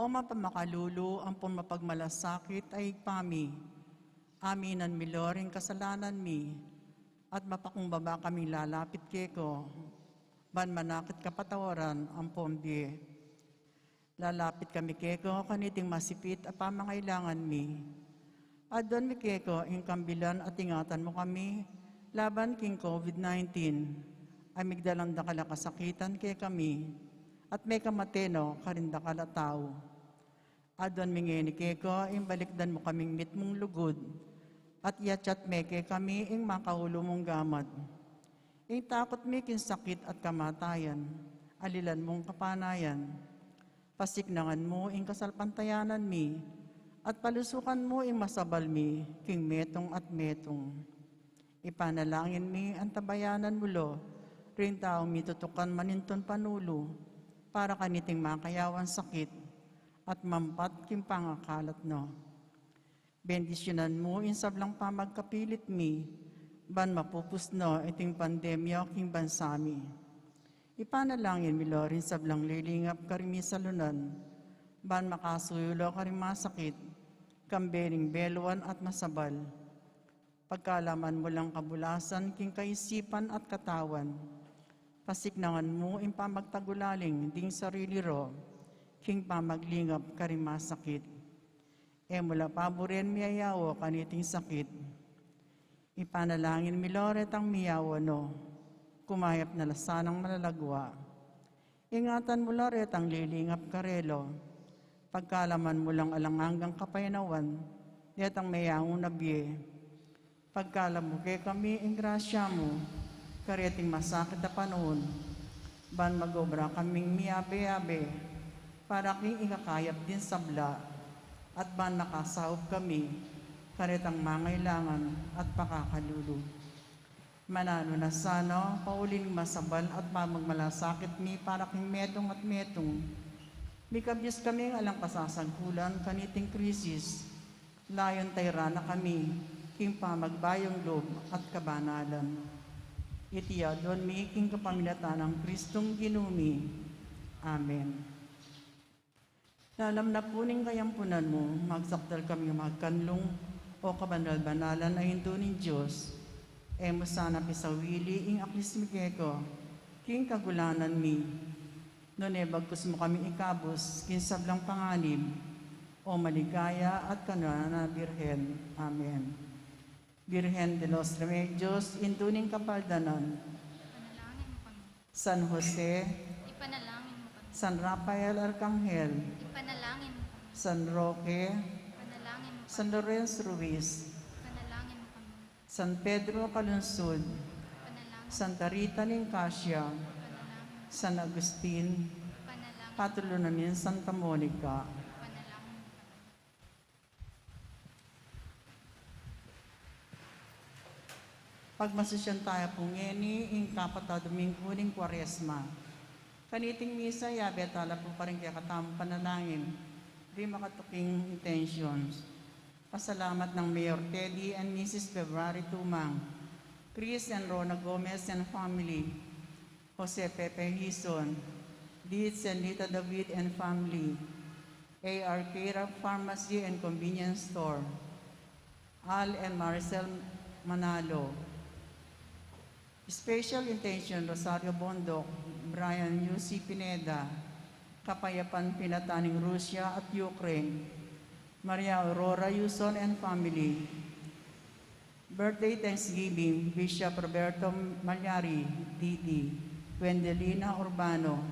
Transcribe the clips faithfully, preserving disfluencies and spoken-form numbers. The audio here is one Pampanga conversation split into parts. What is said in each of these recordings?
O mapamakalulu ampon mapagmalasakit a Ibpa mi, aminan mi lo ring kasalanan mi, at mapakumbaba kaming lalapit keko, ban manakit kapatawaran ampon bie. Lalapit kami keko kaniting masipit a pamangailangan mi. Aduan mi keko ing kambilan at ingatan mu kami laban king COVID nineteen, a migdalan dakal a kasakitan kekami, at mekamate no karing dakal a tau. Aduan mi ngeni keko ing balikdan mu kaming mitmung lugud, at iyatyat me kekami ing makaulu mung gamat. Ing takut mi king sakit at kamatayan, alilan mung kapanayan. Pasiknangan mu ing kasalpantayanan mi, at palusukan mu ing masabal mi king metung at metung. Ipanalangin mi antabayanan mu lo ring taung mitutukan manintun panulu para kaniting makayawan sakit at mampat king pangakalat no. Bendisyunan mu ing sablang pamagkapilit mi, ban mapupus no iting pandemya king bansa mi. Ipanalangin mi lo ring sablang lilingap karing misalunan, ban makasuyu lo karing masakit, kambe ring beluan at masabal. Pagkalaman mu lang kabulasan king kaisipan at katawan. Pasiknangan mu ing pamagtagulaling ding sarili ro, king pamaglingap karing masakit. E mu la paburen miyayawa kaniting sakit. Ipanalangin mi lo retang miyawa no, kumayap na la sanang malalagwa. Ingatan mu la retang lilingap karela. Pagkalaman mu lang alang anggang kapaynawan detang meyaung na bie. Pagkalub mu kekami ing grasya mu kareting masakit a panaun, ban mag-obra kaming miyabe-yabe para king ikakayap ding sabla, at ban makasaup kami karetang mangailangan at pakakalulu. Mananu na sana, pauli ning masabal at pamagmalasakit mi para king metung at metung, mikabus kaming alang kasasagkulan kaniting krisis, layun tairan na kami king pamagbayung lub at kabanalan. Iti aduan mi king kapamilatan nang Kristong Ginu mi. Amen. Lalam na pu ning kayampunan mu, magsakdal kami magkanlung, o kabanal-banalan a Indu ning Dios. E mu sana pisawili ing aklis mi keka king kagulanan mi, nune bagkus mu kami ikabus king sablang panganib, o maligaya at kanunan a Birhen. Amen. Birhen de los Remedios, Indu ning Kapaldanan. Ipanalangin mo kami. San Jose. Ipanalangin mo kami. San Rafael Arkanghel. Ipanalangin mo kami. San Roque. Ipanalangin mo kami. San Lorenzo Ruiz. Ipanalangin mo kami. San Pedro Calungsod. Ipanalangin. Santa Rita ning Cascia. Ipanalangin. San Agustin. Ipanalangin. Patulunan ning Santa Monica. Ipanalangin mo kami. Pagmasusyan taya pu ngeni ing kapat a Domingo ning Kuaresma. Kaniting misa, yabe tala pu karing kekatamung panalangin, ring makatuking intentions. Pasalamat nang Mayor Teddy and Missus February Tumang, Chris and Rona Gomez and family, Jose Pepe Hizon, Dietz and Lita David and family, A R Kira Pharmacy and Convenience Store, Al and Maricel Manalo. Special intention, Rosario Bondoc, Brian U C Pineda, Kapayapan Pinataning Russia at Ukraine, Maria Aurora Yuson and family. Birthday Thanksgiving, Bishop Roberto Malyari, D D, Wendelina Urbano,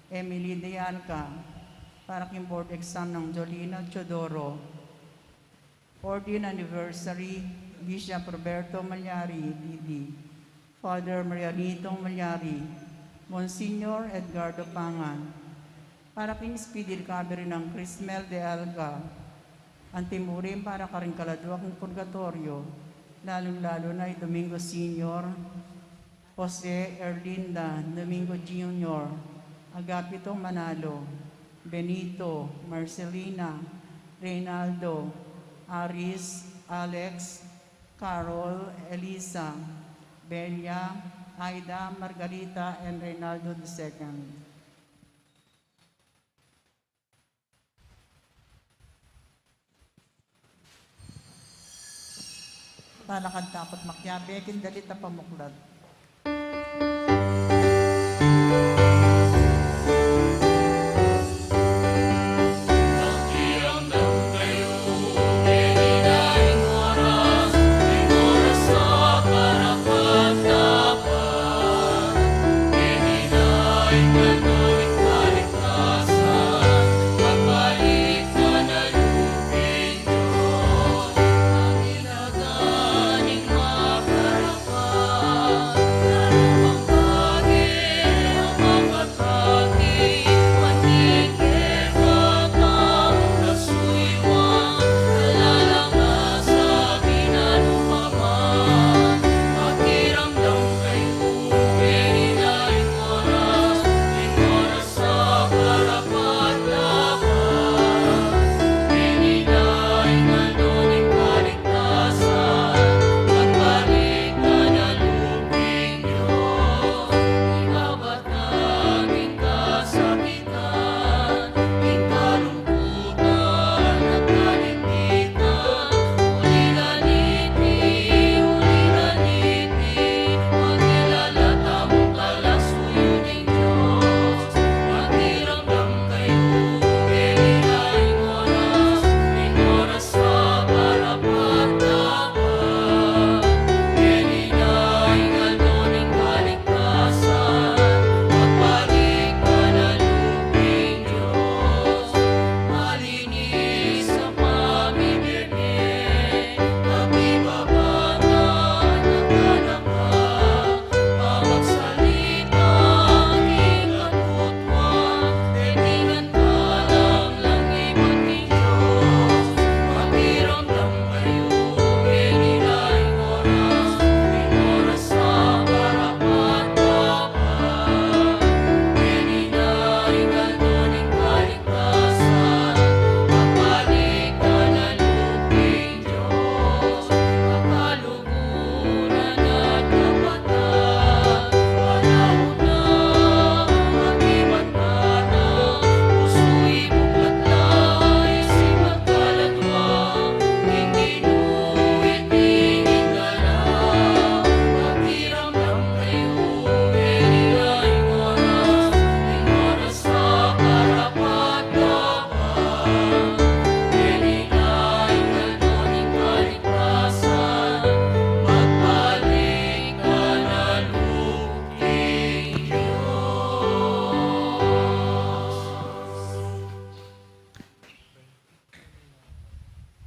Emily Dialca, para king board exam nang Jolina Teodoro. Ordain anniversary, Bishop Roberto Malyari, D D, Father Marianito Malyari, Monsignor Edgardo Pangan, para king speedy recovery nang Crismel de Alga, anti mu rin para karing kaladua king purgatoryo, lalung-lalu na i Domingo Senior, Jose, Erlinda, Domingo Junior, Agapito Manalo, Benito, Marcelina, Reynaldo, Aris, Alex, Carol, Elisa, Belia, Aida, Margarita, and Reynaldo the second. Tana kang takut makiabe king dalit a pamuklat.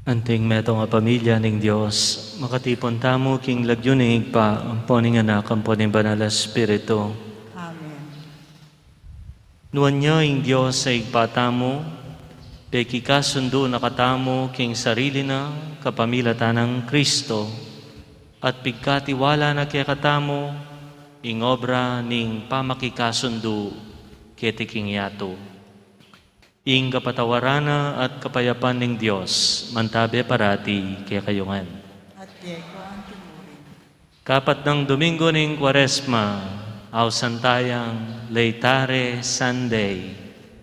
Anting metung a pamilya ning Dios, makatipun tamu king lagyu ning Ibpa, ampo ning Anak, ampo ning Banal a Espiritu. Amen. Nuan ya ing Dios a Ibpa tamu, pekikasundu na katamu king sarili na kapamilatan nang Kristo, at pigkatiwala na kekatamu ing obra ning pamakikasundu keti king yatu. Ing kapatawaran na at kapayapan ning Dios mantabe parati kekayu ngan. At keka mu rin. Kapat nang Domingo ning Kuaresma, ausan tayang Laetare Sunday,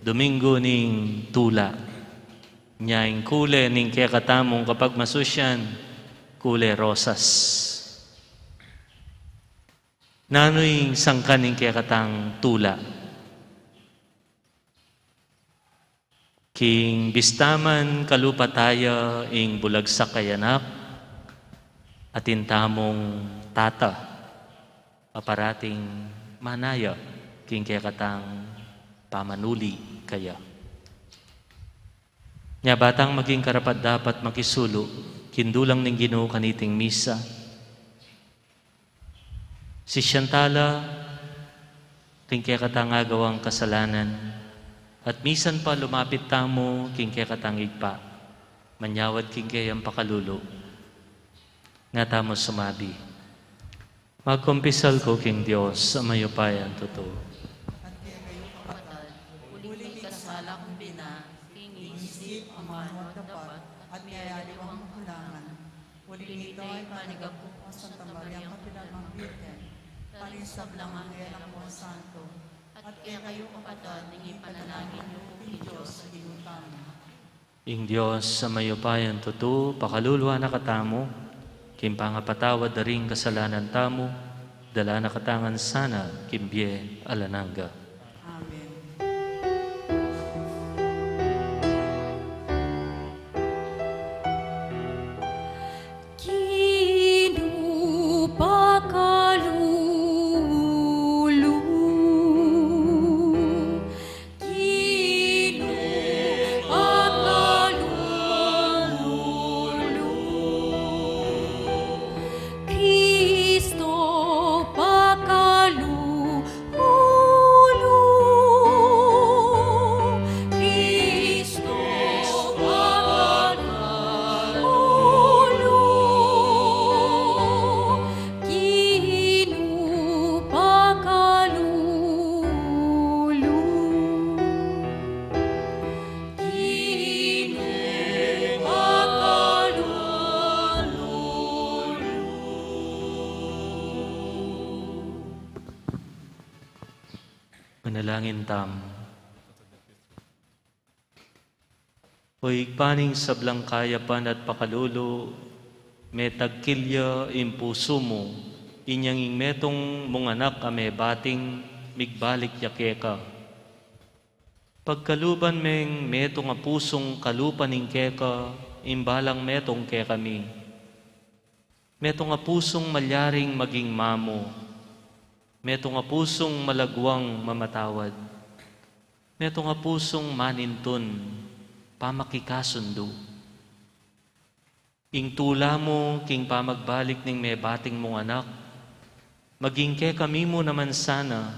Domingo ning Tula. Nya ing kule ning kekatamung kapagmasusyan, kule rosas. Nanu ing sangkan ning kekatang tula? King bista man kalupa taya ing bulagsak a anak, atin tamung tata a parating manaya king kekatang pamanuli kaya. Nya ba tang maging karapat-dapat makisulu king dulang ning Ginu kaniting misa, sisian tala king kekatang agawang kasalanan, at misan pa lumapit tamu king kekatang Ibpa, manyawad king keyang pakalulu. Nga tamu sumabi. Magkumpisal ku king Dios a mayupayang tutu. At kekayu, kapatad, uling mikasala ku bina, king isip, amanu, at dapat, at miyaliwang kulangan. Uling ita ing panigapu ku king Santa Mariang kapilan mang Birhen, karing sablang anghel ampong santo, at kekayu, kapatad, ing ipanalangin yu king Dios a Ginu tamu. Ing Dios a mayupayang tutu, pakaluluan na katamu, King pangapatawad da ring kasalanan tamu, dala na katamu ngan sana king bie alang angga. Amen. Ginu, pakalulu. Ginu, pakalulu. Kristo, pakalulu. Kristo, pakalulu. Ginu, pakalulu. Ginu, pakalulu. Manalangin tamu. O Ibpa ning sablang kayapan at pakalulu, metagkil ya ing pusu mu, inyang ing metung mung anak a mebating migbalik ya keka. Pagkaluban meng metung a pusung kalupa ning keka, ing balang metung kekami. Metung a pusung malyaring maging mamu. Metung a pusung malagwang mamatawad. Metung a pusung manintun, pamakikasundu. Ing tula mu king pamagbalik ning mebating mung anak, maging kekami mu naman sana,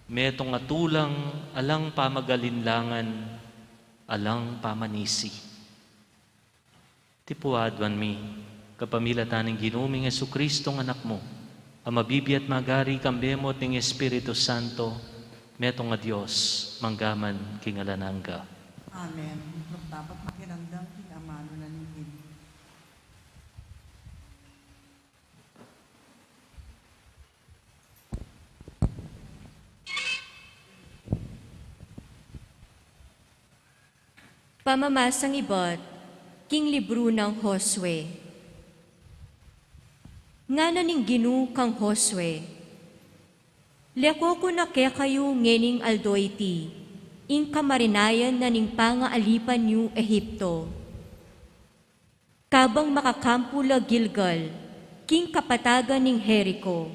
metung a tulang alang pamagalinlangan, alang pamanisi. Iti pu aduan mi, kapamilatan ning Ginu ming Jesucristo a Anak mu, a mabibie at magari kambe mu at ning Espiritu Santo, metung a Dios, mangga man king alang angga. Amen. Dapat makiramdam king amanu na ning Ginu. Pamamasang ibat king libru nang Josue. Ngana ning Ginu kang Josue, leko ku na kekayu ngening aldo iti ing kamarinayan na ning pangaalipan yu Egipto. Kabang makakampu la Gilgal, king kapatagan ning Jerico,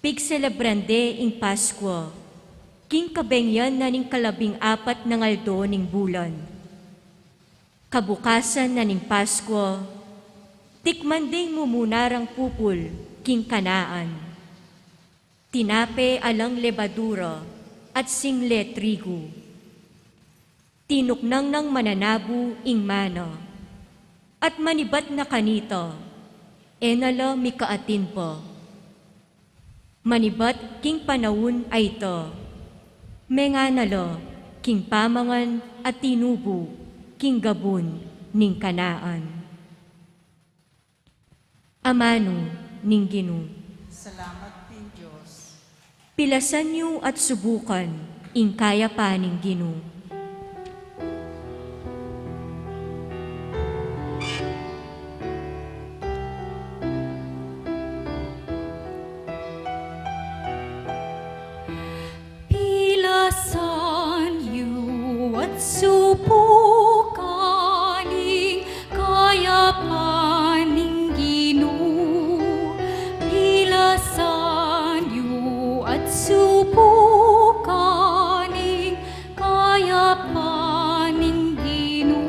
pigselebran de ing Paskua, king kabengyan na ning kalabing apat nang aldo ning bulan. Kabukasan na ning Paskua, tikman deng mumuna rang pupul king Kanaan. Tinape alang lebadura at single trigu. Tinuknang nang mananabu ing mana, at manibat na kanita, e na la mikaatin pa. Manibat king panaun a ita, mengana la king pamangan a tinubu king gabun ning Kanaan. Amanu ning Ginu. Salamat king Dios. Pilasan yu at subukan ing kayapan ning Ginu. Pilasan yu at subukan ing kayapan ning Ginu. Pilasan yu at subukan ing kayapan ning Ginu.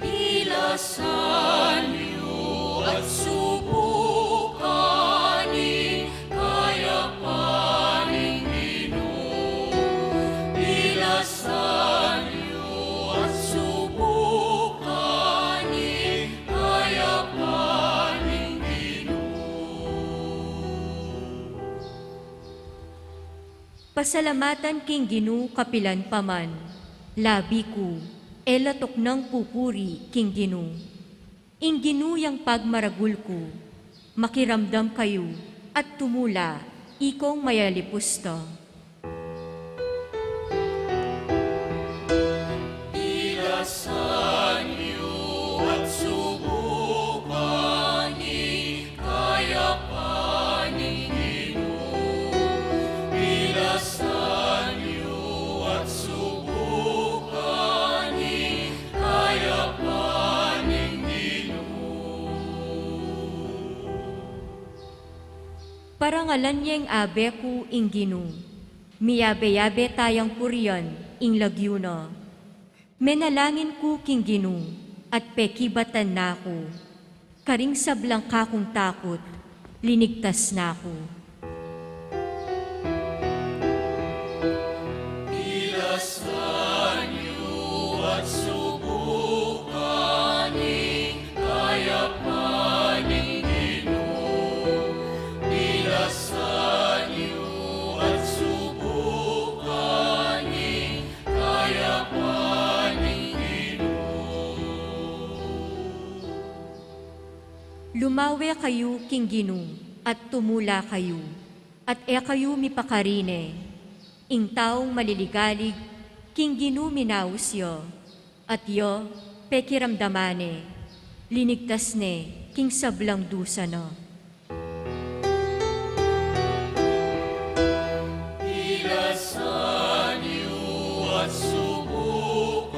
Pilasan yu at subukan ing kayapan ning Ginu. Pilasan yu at subukan ing kayapan ning Ginu. Pasalamatan king Ginu kapilan pa man, labi ku, e la tuknang pupuri king Ginu. Ing Ginu yang pagmaragul ku, makiramdam kayu, at tumula, ikong mayalipus ta. Pilasan yu Parangalan yeng abe ku ing Ginu, miyabe-yabe tayang purian ing lagyu na. Menalangin ku king Ginu, at pekibatan na ku. Karing sablang kakung takut, linigtas na ku. Bilasan yu at subukan ing kayapan ning Ginu. Bilasan yu at subukan ing kayapan ning Ginu. Lumawe kayu king Ginu, at tumula kayu, at e kayu mipakarine. Ing taung maliligalig, king Ginu minaus ya, at ya pekiramdaman ne, linigtas ne king sablang dusa na. Bilasan yu at subukan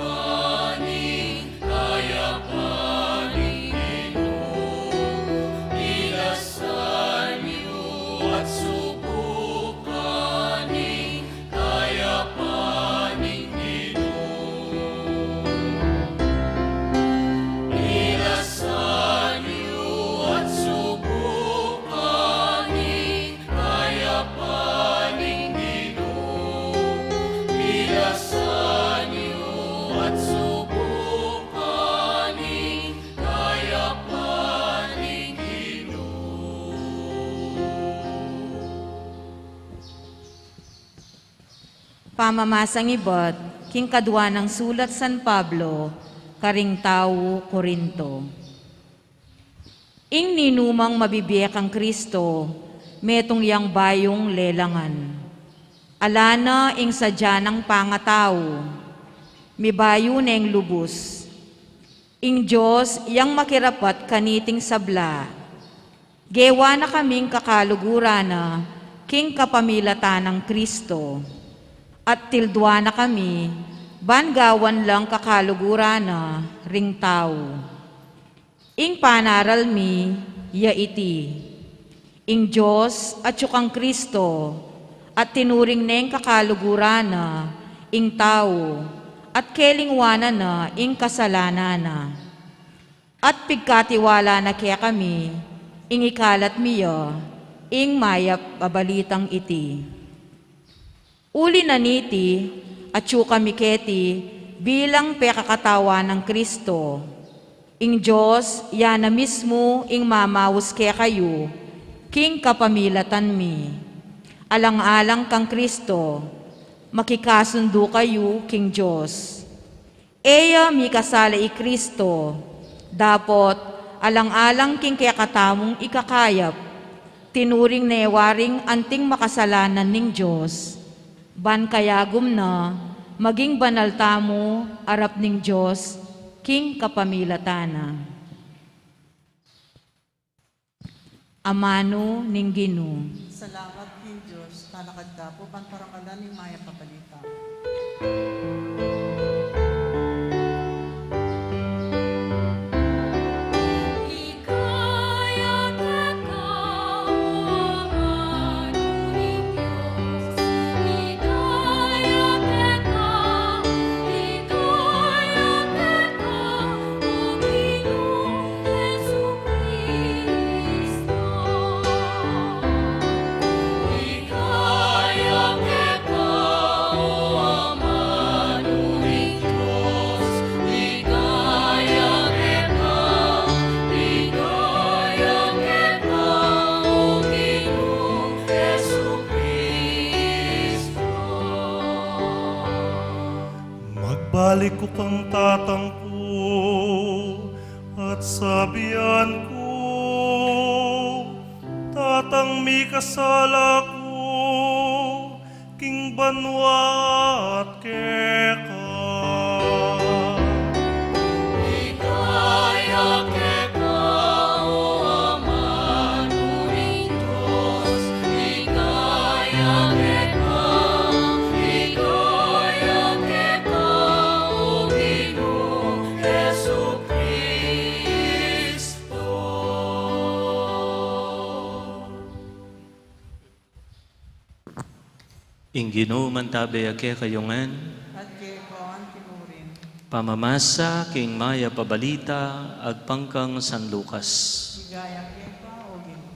ing kayapan ning Ginu. Bilasan yu at subukan ing kayapan ning Ginu. Bilasan yu at subukan ing kayapan ning Ginu. Bilasan yu at subukan ing kayapan ning Ginu. Pamamasang ibat king kadua nang sulat San Pablo karing tau Corinto. Ing ninumang mabibie kang Kristo, metung yang bayung lelangan. Ala na ing sadya nang pangatau, mibayu neng lubus. Ing Dios yang makirapat kaniting sabla, gewa na kaming kakaluguran na king kapamilatan nang Kristo, at tildua na kami ban gawan lang kakaluguran na ring tau. Ing panaral mi ya iti: Ing Dios atyu kang Kristo, at tinuring neng kakaluguran na ing tau, at kelingwanan na ing kasalanan na. At pigkatiwala na kekami ing ikalat mi ya ing mayap a balitang iti. Uli na niti, atyu kami keti bilang pekakatawan nang Kristo. Ing Dios, ya na mismu ing mamaus kekayu king kapamilatan mi. Alang-alang kang Kristo, makikasundu kayu king Dios. E ya mikasala i Kristo, dapot alang-alang king kekatamung ikakayap, tinuring ne waring anting makasalanan ning Dios, ban kayagum na maging banal tamu arap ning Dios king kapamilatan na. Amanu ning Ginu. Salamat king Dios. Talakad ta pu ban parangalan ing mayap a balita. Magbalik ku kang tatang ku at sabian ku, Tatang, mikasala ku king banua at keka. Ligaya keka, O Amanu ning Dios, ligaya keka, ligaya keka, O Ginu Jesucristo. Ing Ginu mantabe ya kekayu ngan. At keka mu rin. Pamamasa king mayap a balita agpang kang San Lucas. Ligaya keka, O Ginu.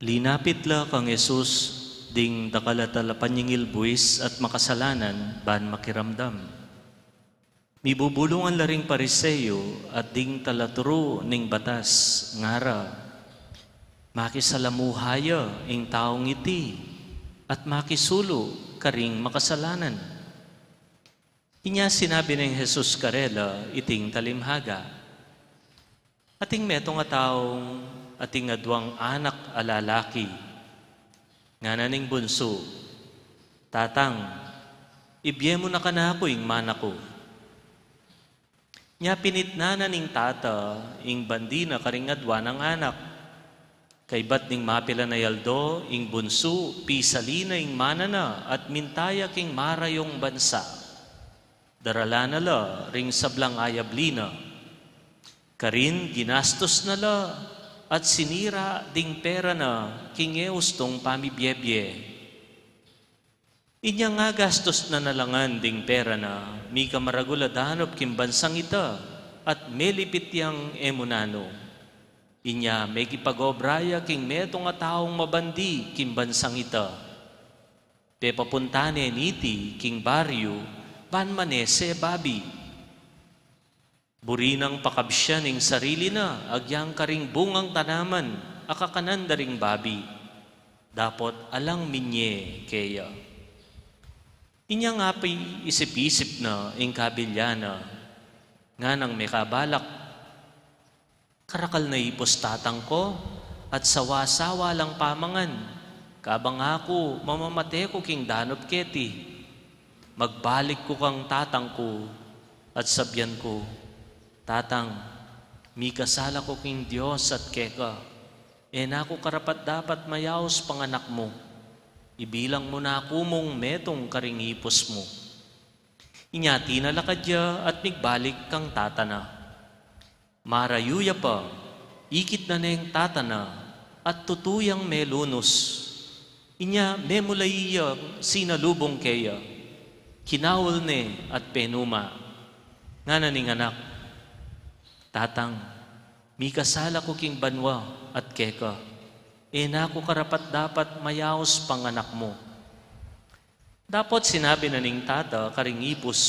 Linapit la kang Jesus ding dakal a talapanyingil buis at makasalanan ban makiramdam. Mibubulungan la ring Pariseo at ding talaturu ning batas, ngara, "Makisalamuha ya ing taung iti at makisulu karing makasalanan." Inya sinabi neng Jesus karela iting talimhaga, "Ating metung a taung ating aduang anak a lalaki. Ngana ning bunsu, 'Tatang, ibie mu na kanaku ing mana ku.' Nya pinitnan na ning tata ing bandi na karing adua nang anak. Kaybat ning mapilan a aldo, ing bunsu pisali na ing mana na at minta ya king marayung bansa. Daralan na la ring sablang ayabli na. Karin ginastus na la at sinira ding pera na king e ustung pamibiebie. Inyang agastus na na la ngan ding pera na, mika maragul a danup king bansang ita at melipit yang e mu nanu. Inya mekipag-obra ya king metung a taung mabandi king bansang ita. Pepapunta ne niti king baryu ban manese babi. Buri nang pakabsian ing sarili na agyang karing bungang tanaman a kakanan da ring babi, dapot alang minye keya. Inyang api isip-isip na ing kabilya na, nganang mekabalak, 'Karakal na ipus tatang ku at sawa-sawa lang pamangan, kabang aku mamamate ku king danup keti. Magbalik ku kang tatang ku at sabian ku, 'Tatang, mikasala ku king Dios at keka. E na ku karapat-dapat mayaus pang anak mu. Ibilang mu na ku mung metung karing ipus mu.' Inya tinalakad ya at migbalik kang tata na. Marayu ya pa, ikit na neng tata na at tutu yang melunus. Inya memulai yang sinalubung keya, kinaul ne at penuma. Ngana ning anak, 'Tatang, mikasala ku king banua at keka. E na ku karapat-dapat mayaus pang anak mu.' Dapot sinabi na ning tata karing ipus,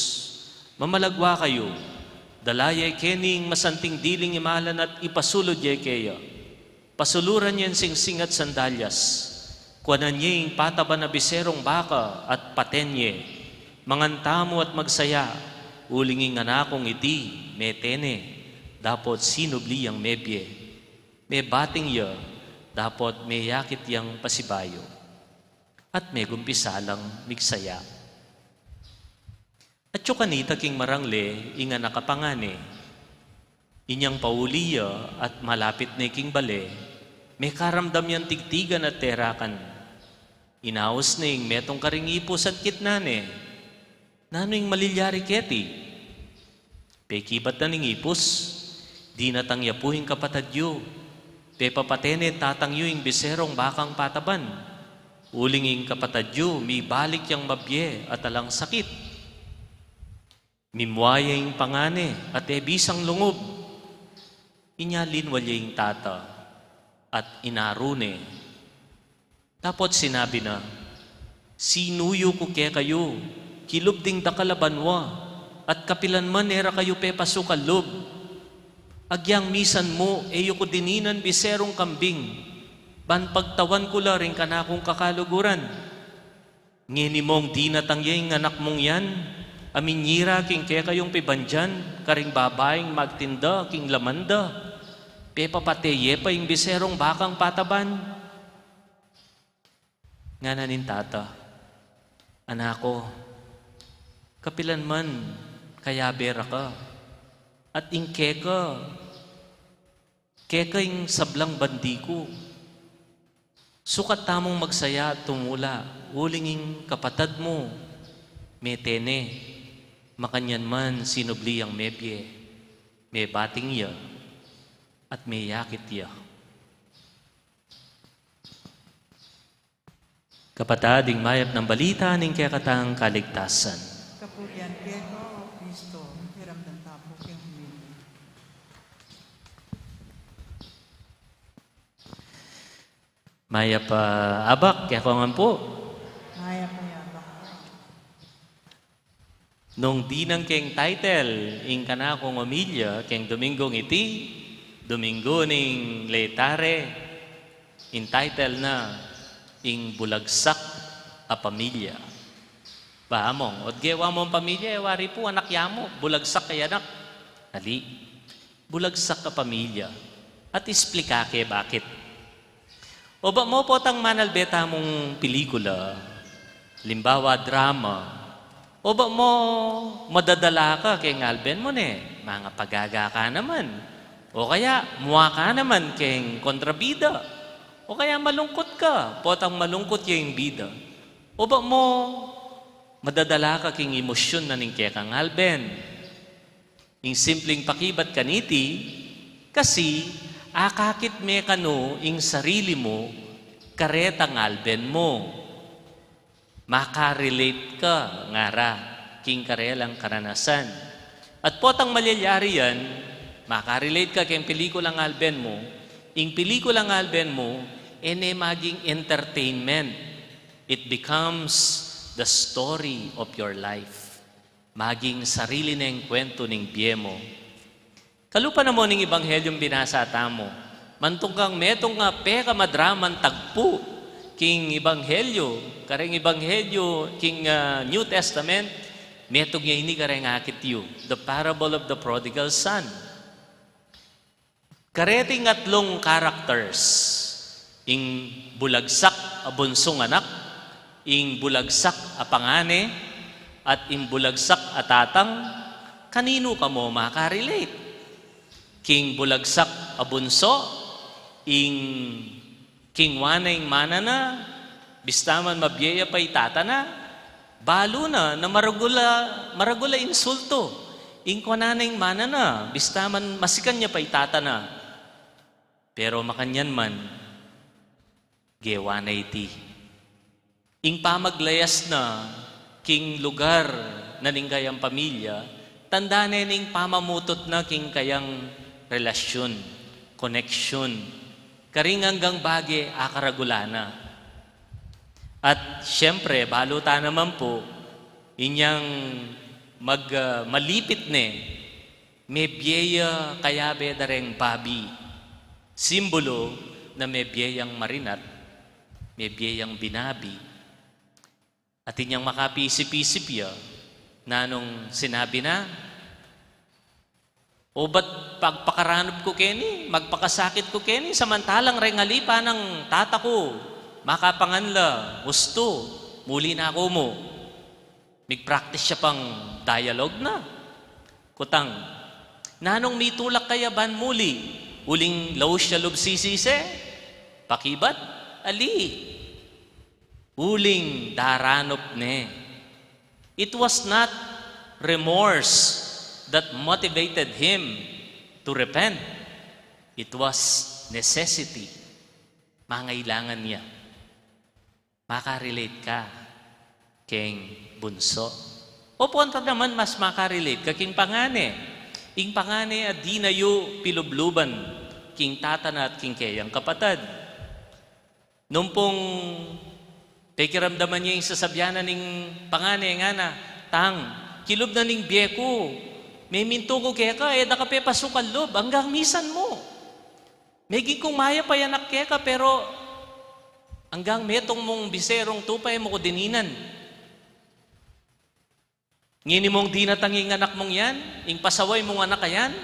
'Mamalagwa kayu, dala ye keni ing masanting diling imalan at ipasulud ye keya. Pasuluran yeng singsing at sandalyas. Kuanan ye ing pataban a biserung baka at paten ye. Mangan tamu at magsaya, uling ing anak kung iti mete ne, dapot sinubli yang mebie. Mebating ya, dapot meyakit yang pasibayu.' At megumpisa lang migsaya. Atyu kanita king marangle ing anak a pangane. Inyang pauli ya at malapit ne king bale, mekaramdam yang tigtigan at terakan. Inaus ne ing metung karing ipus at kitnan ne, 'Nanu ing malilyari keti?' Pekibat na ning ipus, 'Dinatang ya pu ing kapatad yu. Pepapate ne tatang yu ing biserung bakang pataban. Uling ing kapatad yu mibalik yang mabie at alang sakit. Mimua ya ing pangane at e bisang lungub.' Inya linwal ya ing tata at inaru ne. Dapot sinabi na, 'Sinuyu ku kekayu kilub ding dakal a banua, at kapilan man e ra kayu pepasukan lub. Agyang misan mu e yu ku dininan biserung kambing, ban pagtawan ku la ring kanakung kakaluguran. Ngeni mong dinatang ya ing anak mung yan a minyira king kekayung pibandian karing babaing magtinda king laman da, pepapate ye pa ing biserung bakang pataban?' Ngana ning tata, 'Anak ku, kapilan man kayabe ra ka, at ing keka, keka ing sablang bandi ku. Sukat tamung magsaya at tumula, uling ing kapatad mu mete ne, makanyan man sinubli yang mebie, mebating ya.' at meyakit ya. Kapatad, ing mayap nang balita ning kekatang kaligtasan. Kapulian keka, O Kristo, iramdam ta pu king humilde. Mayap a abak kekongan pu. Mayap a abak. Nung dinang keng title ing kanakung omilya keng Dominggung iti, Dominggu ning Laetare, ing title na, Ing Bulagsak a Pamilya. Ba, among, o gewa mung pamilya, e wari pu anak ya mu, bulagsak a anak. Ali. Bulagsak a pamilya. At isplika ke bakit. Oba mu potang manalbe tamung pelikula, alimbawa drama, oba mu madadala ka keng alben mu ne, mangapagaga ka naman. O kaya, mua ka naman keng kontrabida. O kaya malungkut ka, potang malungkut ya ing bida. Oba mu madadala ka keng emosyun na ning kekang alben. Ing simpleng pakibat kaniti, kasi akakit me kanu ing sarili mu karetang alben mu. Maka-relate ka ngara king karelang karanasan. At potang malyayari yan, maka-relate ka keng pelikulang alben mu, ing pelikulang alben mu, e ne maging entertainment. It becomes the story of your life. Maging sarili neng kwentu ning bie mu. Kalupa na mu ning Ebanghelyung binasa tamu, mantung kang metung a pekamadramang tagpu king Ebanghelyu, kareng Ebanghelyu king, ah, New Testament, metung ya ini kareng akit yu, the parable of the prodigal son. Kareting atlung characters, ing bulagsak a bunsung anak, ing bulagsak a pangane, at ing bulagsak a tatang, kaninu ka mu maka-relate? King bulagsak a bunsu, ing kingwa na ing mana na, bista man mabie ya pa i tata na, balu na, na maragul a, maragul a insultu ing kuanan ning mana na, bista man masikan ya pa i tata na. Pero makanyan man, gewa na iti. Ing pamaglayas na king lugar na ning kayang pamilya, tanda ne ning pamamutut na king kayang relasyun, koneksyon, karing anggang bage akaragul na. At siyempre, balu ta naman pu, inyang mag, ah, malipit ne, mebie ya kayabe da reng babi. Simbulu na mebie yang marinat, mebie yang binabi. At inyang makapisip-isip ya, nanung sinabi na, "O ba't pagpakaranup ku keni, magpakasakit ku keni, samantalang reng alipan nang tata ku, makapangan la ustu, muli na ku mu." Mig-practice ya pang dialogue na. Kutang, "Nanung mitulak ka ya ban muli, uling laus ya lub sisisi?" Pakibat, "Ali, uling daranup ne." It was not remorse that motivated him to repent. It was necessity. Mangailangan ya. Maka-relate ka keng bunsu. O pota naman mas maka-relate ka king pangane. Ing pangane a di na yu pilubluban king tata na at king keyang kapatad. Nung pung pekiramdaman ya ing sasabian na ning pangane, ngana, "Tang, kilub na ning bie ku. Memintu ku keka, e da ka pepasukal lub, anggang misan mu. Meging kung mayap a anak keka, pero anggang metung mung biserung tupa, e mu ku dininan. Ngeni mung dinatang ing anak mung yan, ing pasaway mung anak a yan,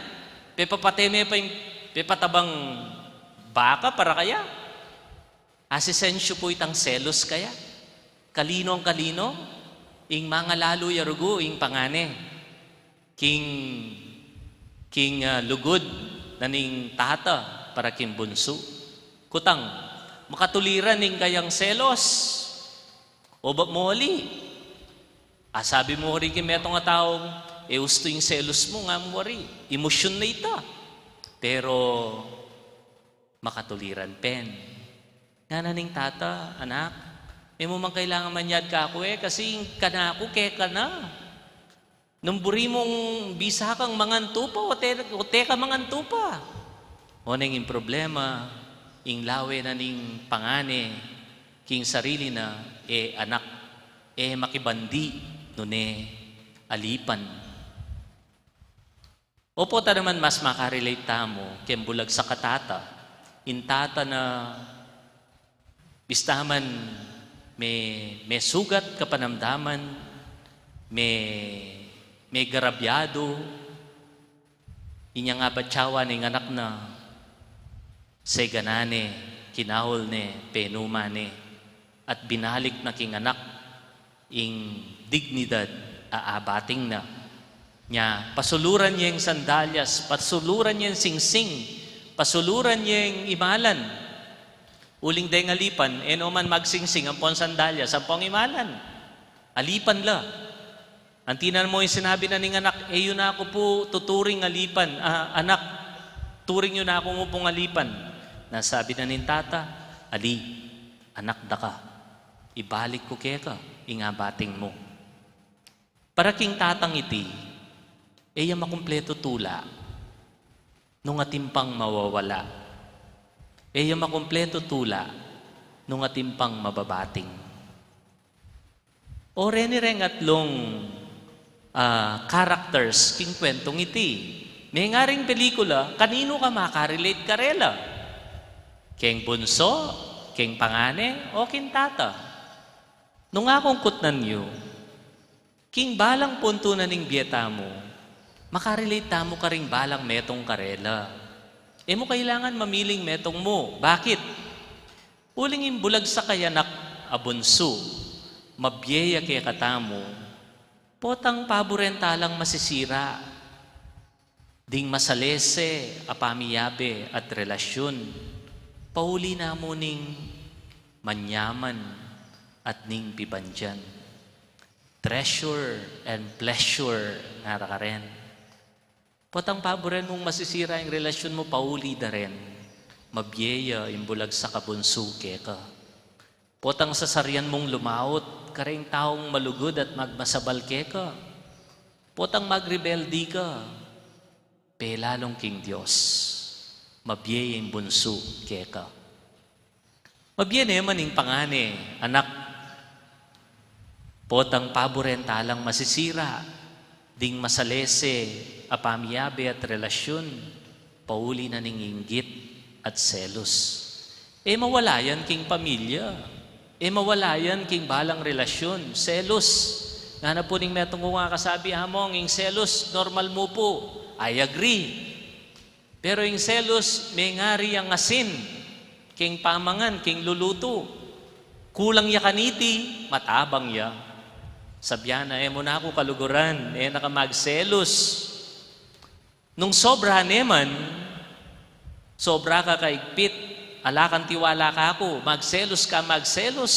pepapate me pa ing pepatabang baka para kaya." Asisensyu pu itang selos kaya. Kalinong-kalino, ing mangalalu ya rugu, ing pangane. King, king, ah, lugud na ning tata para king bunsu. Kutang, makatuliran ing kayang selos. O ba mu ali? Asabi mu wari king metung a tau, "E ustu ing selos mu," ngam wari. Emosyun na ita. Pero makatuliran pen. Ngana ning tata, "Anak, e mu man kailangan manyad kaku e, kasi ing kanaku keka na. Nung buri mung bisa kang mangan tupa o te, o te ka mangan tupa." O neng ing problema, ing lawe na ning pangane king sarili na, e anak, e makibandi, nune alipan. Opo, ta naman mas makarelate tamu keng bulagsak a tata. Ing tata na bista man me, me sugat kapanamdaman, me, me garabyadu, inyang abat tsawa ning anak na, seganan ne, kinaul ne, penuman ne, at binalik na king anak ing dignidad a abating na. Nya, pasuluran yeng sandalyas, pasuluran yeng singsing, pasuluran yeng imalan. Uling deng alipan, e no man magsingsing ampong sandalyas, ampong imalan. Alipan la. Anti na mu ing sinabi na ning anak, "E yu na ku pu tuturing alipan, ah, anak, turing yu na ku mu pung alipan." Na sabi na ning tata, "Ali, anak da ka, ibalik ku keka ing abating mu." Para king tatang iti, e ya makumpletu tula nung atin pang mawawala. E ya makumpletu tula nung atin pang mababating. O reni reng atlung, ah, characters king kwentong iti. Menga ring pelikula, kaninu ka makarelate karela? Keng bunsu, keng pangane, o king tata? Nung akung kutnan yu, king balang puntu na ning bie tamu, makarelate tamu karing balang metung karela. E mu kailangan mamiling metung mu. Bakit? Uling ing bulagsak a anak a bunsu, mabie ya kekatamu, potang paburen ta lang masisira ding masalese a pamiyabe at relasyun, pauli na mu ning manyaman at ning pibandian. Treasure and pleasure, ngara karen. Potang paburen mung masisira ing relasyun mu, pauli da ren, mabie ya ing bulagsak a bunsu keka. Potang sasarian mung lumaut kareng taung malugud at magmasabal keka. Potang magrebelde ka, pelalung king Dios, mabie ya ing bunsu keka. Mabie ne man ing pangane, anak. Potang paburen ta lang masisira ding masalese a pamiyabe at relasyun, pauli na ning inggit at selus. E mawala yan king pamilya. E mawala yan king balang relasyun. Selus. Ngana pu ning metung kung akasabi, "Among, ing selus, normal mu pu." I agree. Pero ing selus, mengari yang asin king pamangan, king lulutu. Kulang ya kaniti, matabang ya. Sabian na, "E mu na ku kaluguran, e na ka magselus." Nung sobra ne man, sobra ka kaigpit, ala kang tiwala kaku, magselus ka, magselus,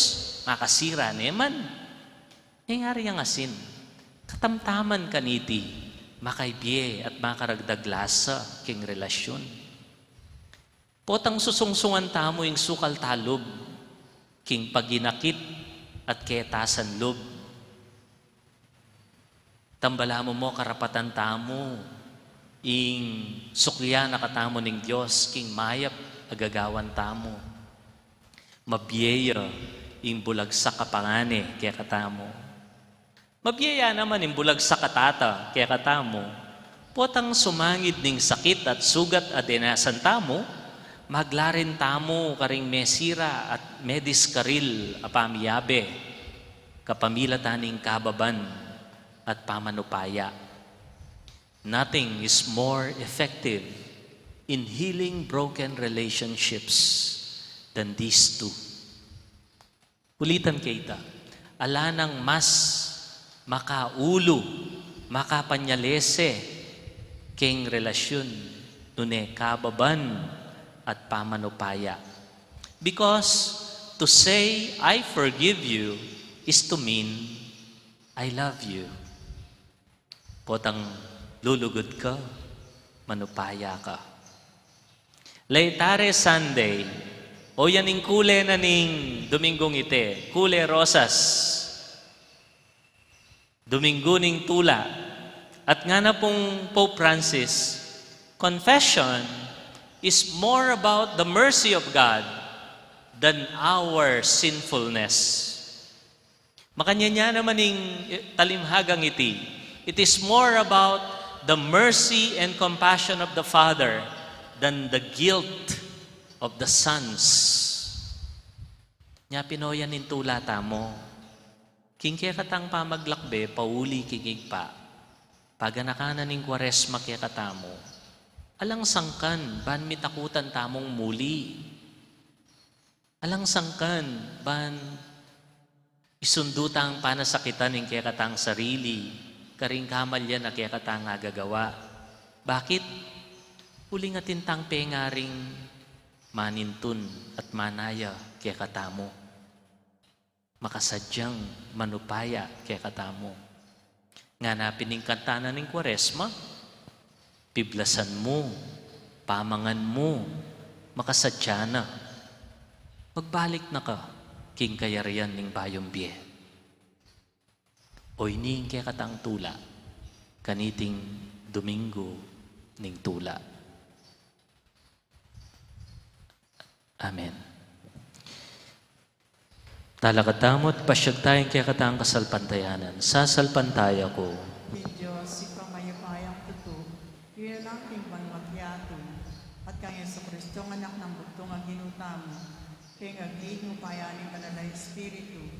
makasira ne man. Mengari yang asin, katamtaman kaniti, makaibie at makaragdag lasa king relasyun. Potang susungsungan tamu ing sukal ta lub king paginakit at ketasan lub. Tambala mu mo, karapatan tamu ing suklian na katamu ning Dios king mayap a gagawan tamu. Mabie ya ing bulagsak a pangane kekatamu. Mabie ya naman ing bulagsak a tata kekatamu. Potang sumangid ning sakit at sugat a denasan tamu, maglarin tamu karing mesira at mediskaril a pamiyabe kapamilatan ning kababan at pamanupaya. Nothing is more effective in healing broken relationships than these two. Ulitan ke ita, ala nang mas makaulu, makapanyalese keng relasyun nune kababan at pamanupaya. Because to say, "I forgive you," is to mean, "I love you." Potang lulugud ka, manupaya ka. Laetare Sunday, o yan ing kule na ning Dominggung iti, kule rosas. Dominggu ning tula. At ngana pung Pope Francis, confession is more about the mercy of God than our sinfulness. Makanyan ya naman ing talimhagang iti, it is more about the mercy and compassion of the Father than the guilt of the sons. Nya pin o yan ing tula tamu. King kekatang pamaglakbe pauli king Ibpa, paganakan na ning Kuaresma kekatamu, alang sangkan ban mitakutan tamung muli. Alang sangkan ban isundu tang panasakitan ing kekatang sarili karing kamalyan a kekatang agagawa. Bakit? Uling atin tang pengaring manintun at manaya kekatamu, makasadyang manupaya kekatamu. Ngana pin ing kanta na ning Kuaresma, piblasan mu, pamangan mu, makasadya na. Magbalik na ka king kayarian ning bayung bie. O ini ing kekatang tula kaniting Dominggu ning tula. Amen. Talakad tamu at pasiag taya king kekatang kasalpantayanan. Sasalpantaya ku king Dios, Ibpang mayupayang tutu, linalang king banua't yatu, at kang Jesucristo, anak nang bugtung a Ginu tamu, king agni at upaya ning Banal a Espiritu,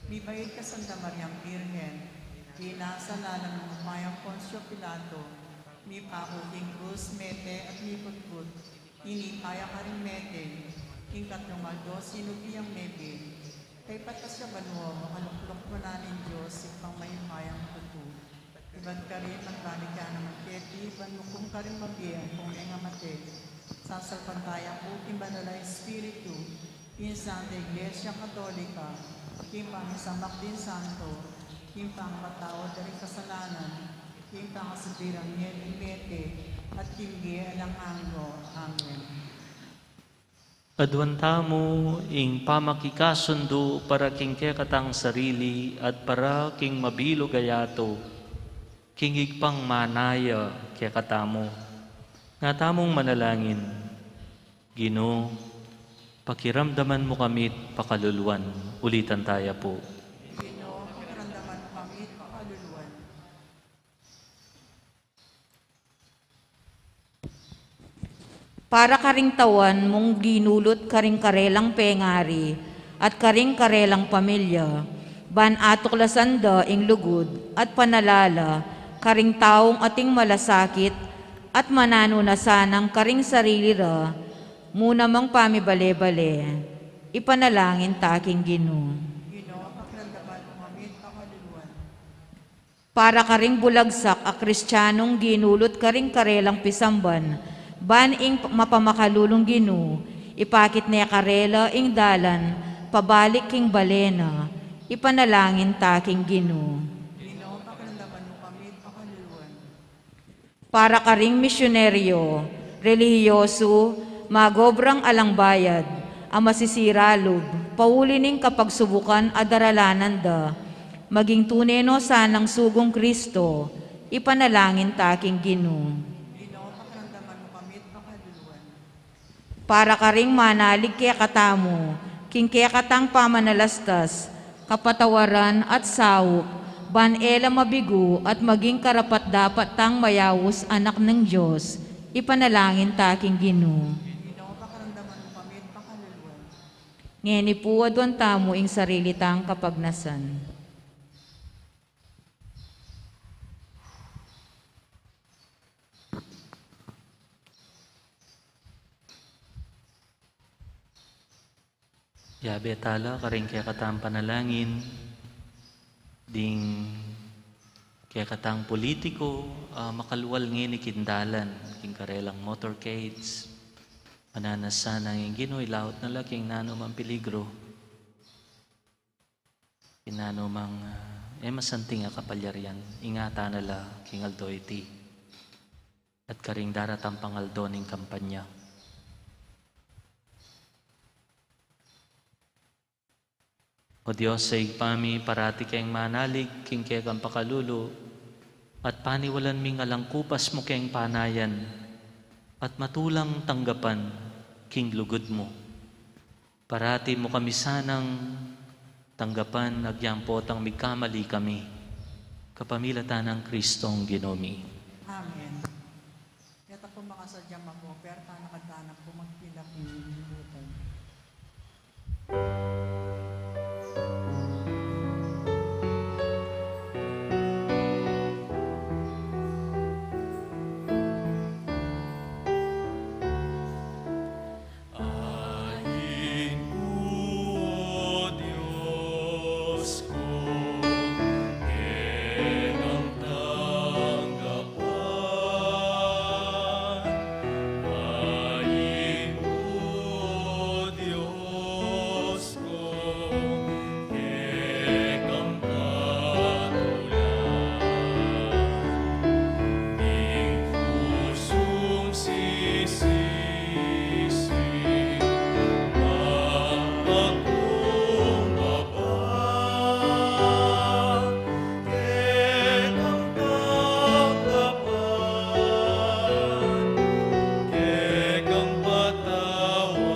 mibait kang Santa Mariang Birhen, linasa lalam ning upayang Poncio Pilato, mipaku king krus, mete at mikutkut, inipa ya karing mete, king katlung aldo sinubli yang mebie, kaybat na ya banua, makaluklut wanan ning Dios, Ibpang mayupayang tutu. Ibat karin, magbalik ya naman keti, ban mukum karing mabie ampong menga mate. Sasalpantaya ku king Banal a Espiritu, king Santa Iglesia Katolika, king pamisamak ding santo, king pangapatawad da ring kasalanan, king pangasubli rang mie ning mete, at king bie alang angga. Amen. Aduan tamu ing pamakikasundu para king kekatang sarili at para king mabilug a yatu, king Ibpang manaya kekatamu. Nga tamung manalangin, Ginu, pakiramdaman mu kami't pakaluluan. Ulitan taya pu. Ginu, pakiramdaman mu kami't pakaluluan. Para karing tauan mung ginulut karing karelang pengari at karing karelang pamilya, ban atuklasan da ing lugud at panalala karing taung ating malasakit at mananu na sanang karing sarili ra mu namang pamibale-bale. Ipanalangin ta king Ginu. Ginu, pakiramdaman mu kami't pakaluluan. Para karing bulagsak a Kristianong ginulut karing karelang pisamban, ban ing mapamakalulung Ginu, ipakit ne karela ing dalan pabalik king bale na, ipanalangin ta king Ginu. Ginu, pakiramdaman mu kami't pakaluluan. Para karing misyuneryo, relihiyosu, magobrang alang bayad, a masisiralub, pauli ning kapagsubukan a daralanan da, maging tune no sanang sugung Kristo, ipanalangin ta king Ginu. Ginu, pakiramdaman mu kami't pakaluluan. Para karing manalig kekatamu, king kekatang pamanalastas, kapatawaran at saup, ban e la mabigu at maging karapat-dapat tang mayaus anak ning Dios, ipanalangin ta king Ginu. Ginu, pakiramdaman mu kami't pakaluluan. Ngeni pu aduan tamu ing sarili tang kapagnasan. Yabe tala karing kekatang panalangin ding kekatang politiko, ah, makalwal ngeni king dalan, king karelang motorcades. Mananasa nang ing Ginu, ilaut na la king nanu mang peligro. King nanu mang, ah, e masanting a kapalyarian, ingatan na la king aldo iti at karing daratang pang aldo ning kampanya. O Dios, sa Ibpa mi, parati keng manalig king kekang pakalulu, at paniwalan ming alang kupas mu keng panayan, at matulang tanggapan king lugud mu. Parati mu kami sanang tanggapan, agyang potang migkamali kami, kapamilatan nang Kristong Ginu mi. Amen. Keta pu makasadya mago, perta na katanak pu magpilak ning libutan. Ain ku, o Dios ku, kekang tanggapan. Ain ku, o Dios ku, kekang patulan. Ning pusung sisisi, magpakumbaba, kekang tanggapan, kekang patawaran.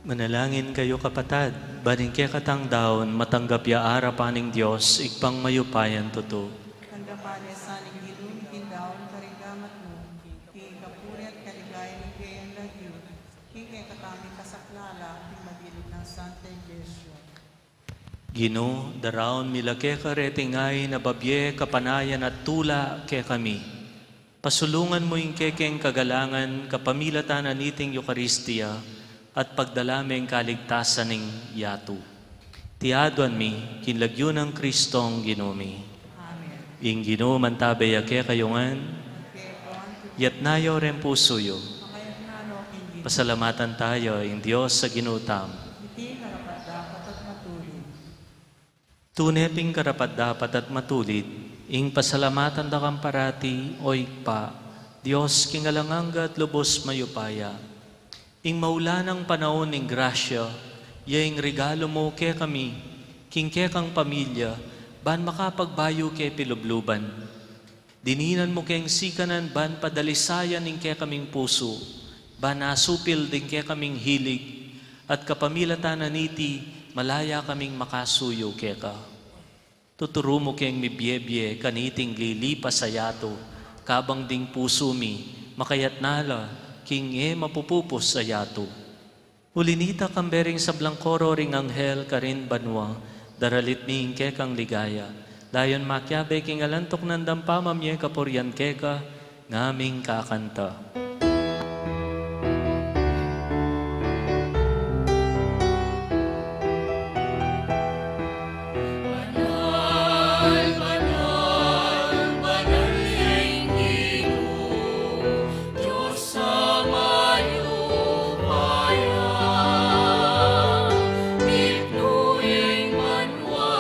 Manalangin kayu, kapatad, ban ing kekatang daun matanggap ya arapan ning Dios, Ibpang mayupayang tutu. Tanggapan na sa ning Ginu ing daun karing gamat mu, king kapurian at kaligayan ning kayang lagyu, king kekatang ming kasaplalan, king mabilug nang Santa Iglesia. Ginu, daraun mi la keka reting ain a babie kapanayan at tula kekami. Pasulungan mu ing kekeng kagalangan kapamilatan na niting Eukaristia at pagdala meng kaligtasan ning yatu. Iti aduan mi king lagyu nang Kristong Ginu mi. Amen. Ing Ginu mantabe ya kekayu ngan. Yatna yu reng pusu yu. Pasalamatan tamu ing Dios a Ginu tamu. Iti karapat-dapat at matulid. Tune pin karapat-dapat at matulid, ing pasalamatan da kang parati, O Ibpa, Dios king alang angga at lubus mayupaya. Ing maulan a panaun ning grasya, ya ing regalu mu kekami, king kekang pamilya, ban makapagbayu ke pilubluban. Dininan mu keng sikanan ban padalisayan ing kekaming pusu, ban asupil ding kekaming hilig, at kapamilatan na niti, malaya kaming makasuyu keka. Tuturu mu keng mibie-bie kaniting lilipas a yatu, kabang ding pusu mi, makayatna la king e mapupupus a yatu. Uli nita, kambe ring sablang koro ring anghel karin banua, daralit mi ing kekang ligaya. Layun makiabe king alang tuknang dang pamamie kapurian keka, Ngaming kakanta. Banal, banal, banal ya ing Ginu, Dios a mayupaya, mitmu ya ing banua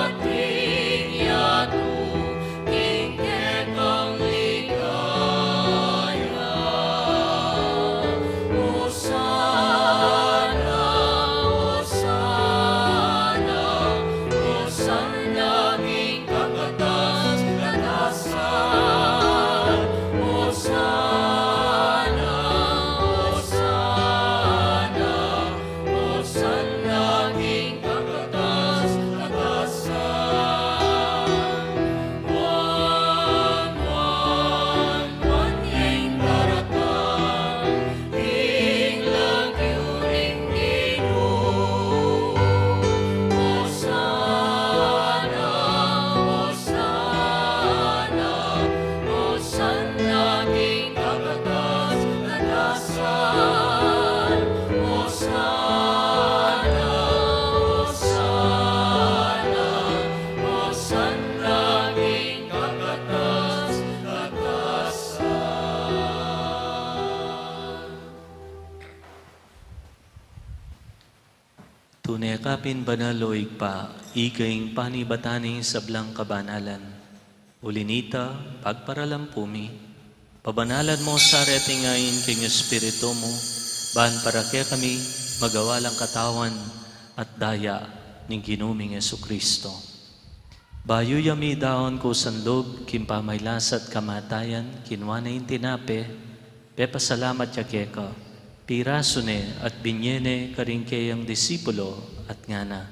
at ing yatu, king kekang ligaya. Hosana, Hosana, Hosana king kakatas-katasan. Hosana, Hosana, Hosana king kakatas-katasan. Nuan, nuan, nuan ya ing daratang king lagyu ning Ginu. Hosana, Hosana, Hosana king kakatas-katasan. Hosana, Hosana, Hosana king kakatas-katasan. Tune ka pin banal, o Ibpa, ika ing panibatan ning sablang kabanalan. Uli na nita, pagparalampu mi, pabanalan mu sa reting ain king Espiritu mu, ban para kekami magawa lang katawan at daya ning Ginu ming Jesucristo. Bayu ya midaun kusan lub king pamagkasakit at kamatayan, kinua ne ing tinape, pepasalamat ya keka, pirasu ne at binye ne karing keyang disipulo at ngana: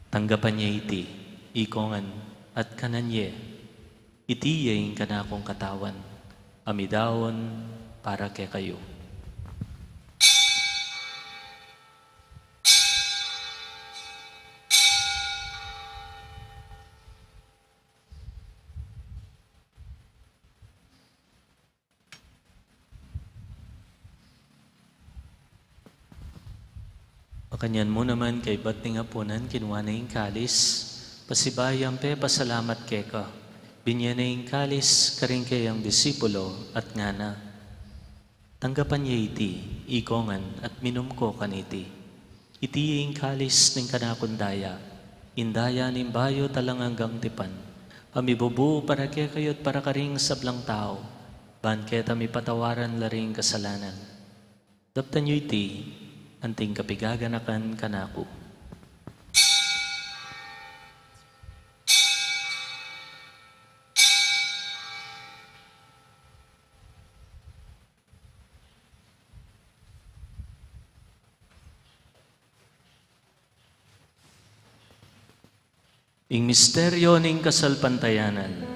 Tanggapan ye iti, ikongan, at kanan ye. Iti ya ing kanakung katawan, a midaun para kekayu. Makanyan mu naman kaybat ning apunan, kinua ne ing kalis, pasibayu yang pepasalamat keka, binye ne ing kalis karing keyang disipulo at ngana: Tanggapan ye iti, ikongan, at minum ko kaniti. Iti ing kalis ning kanakung daya, ing daya ning bayu at alang anggang tipan, a mibubu para kekayu at para karing sablang tau, ban keta mipatawaran la ring kasalanan. Daptan yu iti, anting kapigaganakan kanaku. Ing misteryo ning kasalpantayanan.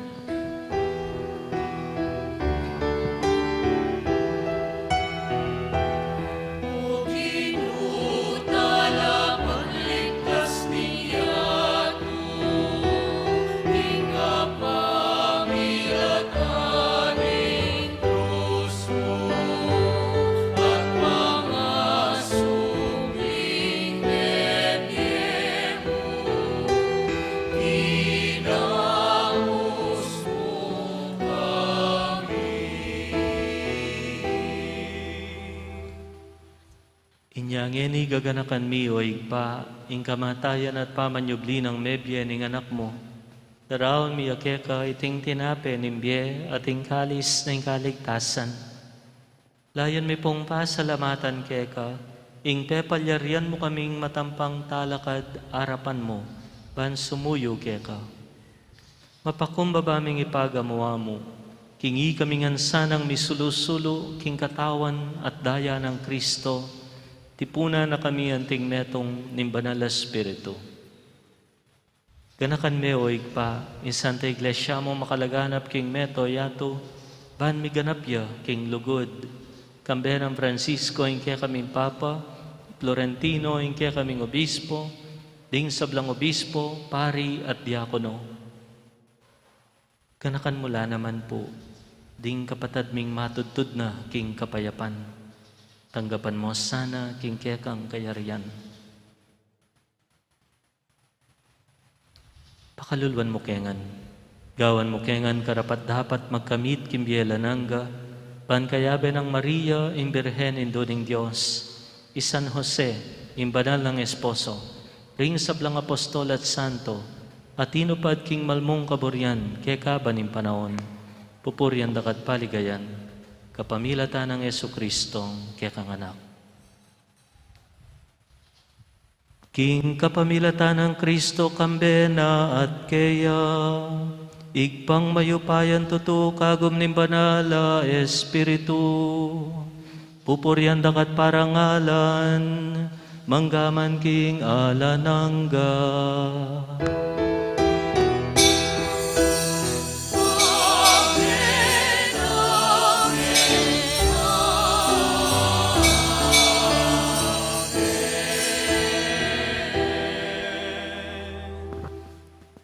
Inya ngeni gaganakan mi, o Ibpa, ing kamatayan at pamanyubli nang mebie ning Anak mu, daraun mi ya keka iting tinape ning bie at ing kalis ning kaligtasan. Layun mi pung pasalamatan keka ing pepalyarian mu kaming matampang talakad arapan mu, ban sumuyu keka. Mapakumbaba ming ipagamu-amu king ikami ngan sanang misulu-sulu king katawan at daya nang Kristo, tipunan na kami anting metung ning Banal a Espiritu. Ganakan me, o Ibpa, ing Santa Iglesia mu makalaganap king mabilug a yatu, ban miganap ya king lugud. Kambe nang Francisco ing kekaming Papa, Florentino ing kekaming Obispo, ding sablang obispo, pari at diakono. Ganakan mu la naman pu Ding kapatad ming matudtud na king kapayapan, tanggapan mo sana king kekang kayarian. Pakaluluan mu ke ngan. Gawan mu ke ngan karapat-dapat magkamit king bie alang angga, ban kayabe nang Maria, ing Birhen Indu ning Dios, i San Jose, ing banal nang esposo, ring sablang apostol at santo, a tinupad king malmung kaburian kekaban ning panaun, pupurian da ka at paligayan, kapamilatan nang Jesucristo, kekang Anak. King kapamilatan nang Kristo, kambe na at keya, Ibpang mayupayang tutu, kagum ning Banal a Espiritu, pupurian da ka at parangalan, mangga man king alang angga.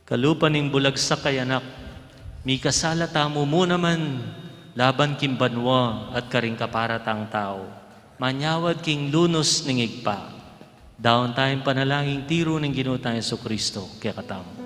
Kalupa ning bulagsak a anak, mikasala tamu mu naman laban king banua at karing kapara tang tau, manyawad king lunus ning Ibpa. Daun taya ing panalangin tiru ning Ginu tang Jesucristo kekatamu.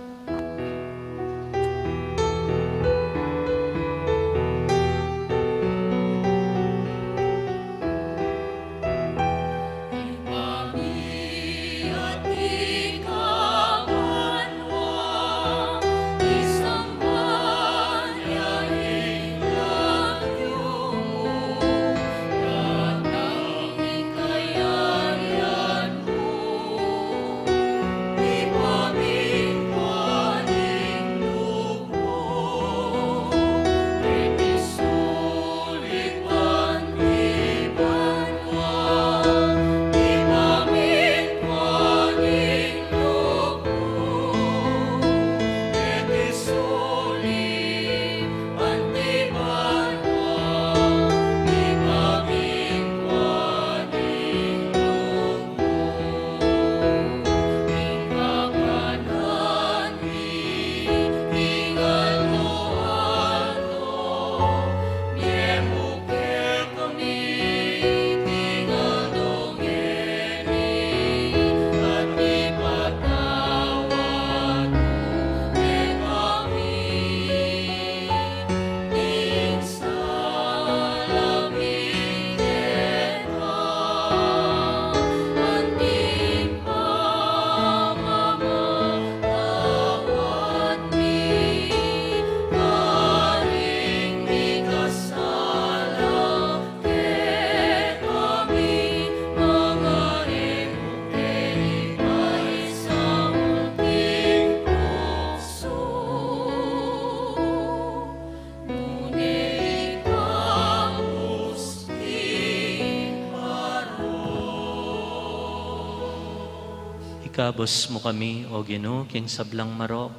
Ikabus mu kami, O Ginu, king sablang marok.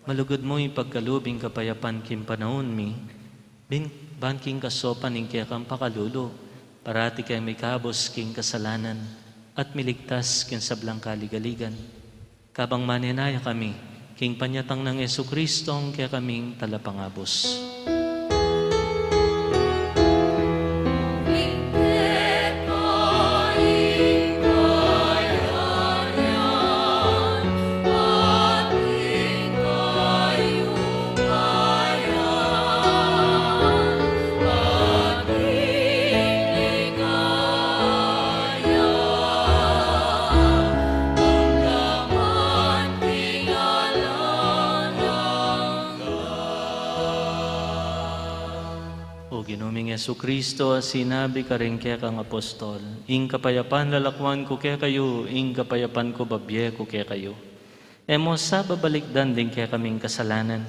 Malugud mu ipagkalub ing kapayapan king panaun mi, bin, ban king kasopan ning kekang pakalulu, parati keng mikabus king kasalanan, at miligtas king sablang kaligaligan. Kabang manenaya kami, king panyatang nang Jesucristong kekaming Talapangabus. O Ginu ming Jesucristo, a sinabi karing kekang apostol, ing kapayapan lalakwan ku kekayu, ing kapayapan ku babie ku kekayu. E mu sa babalikdan ding kekaming kasalanan,